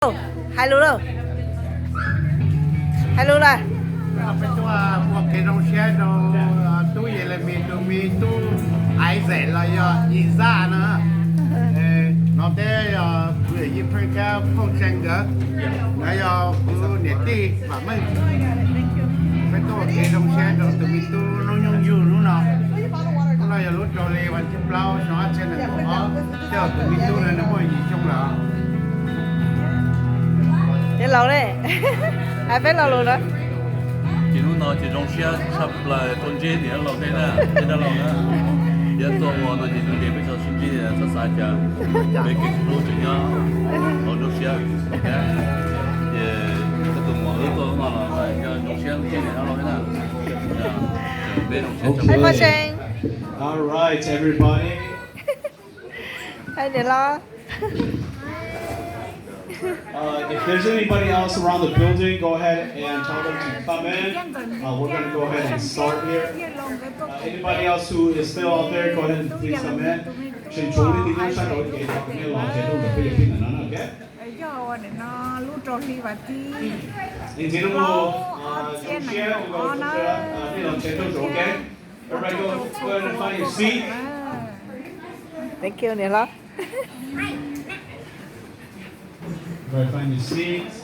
Hais lus lauj. Hais lus lauj. Peb tuaj ua kev zoo siab rau tub Yelemis tus me tub Isaac los yog Yis Zaj no. No peb yog kuv yawm yij pheej thiab phooj see nkawd, nkawd yog kuv niam tij Vam Meej. Peb tuaj ua kev zoo siab rau tus me tub lub nyoog yug hnub no. Hnub no yog lub rau hli vas thib plaub xyoo ob txhiab nees nkaum ob, tej zaum tus me tub no nws muaj yim xyoo lawm. Peb laus ne, hais peb lo lus na. Ces hnub no ces zoo siab tshaj plaws tuaj ntsib niam laus peb na, peb dab laug na. Yav tuaj ua no ces zoo li peb tso sib ntsib txhob xav cas, peb kev hlub tseem nyob hauv nruab siab. Ces koj tus muam wb tuaj hnub no los yog zoo siab ntsib niam dab laug peb na. Peb zoo siab tshaj plaws. All right, everybody. Hais niam laus. Uh, if there's anybody else around the building, go ahead and tell them to come in. Uh, we're going to go ahead and start here. Uh, anybody else who is still out there, go ahead and please come in. Tseem tshuav leej twg nyob sab nraud ces nej los ces tuaj ntawm peb cov pib ntawm no na, ok? Yog ua nim no lub rau hli vas thib, ntxiv no, zoo siab ua nej los tsev tuaj, ok? Everybody go, go ahead and find your seat. Thank you, niam hlob. Everybody find your seats.